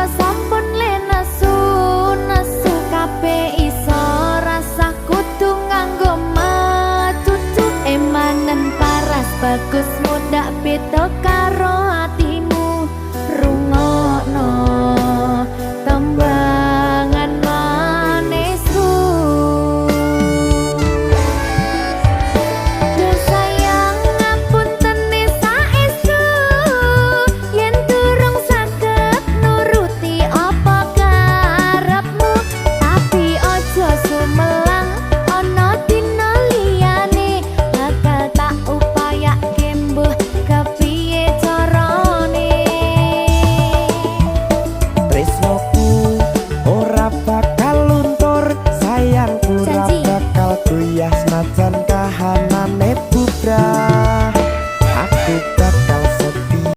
Tangga sampun le nesu nesu, kabeh iso, rasah kudu nganggo mecucu. Emanen paras bagus mundak beda.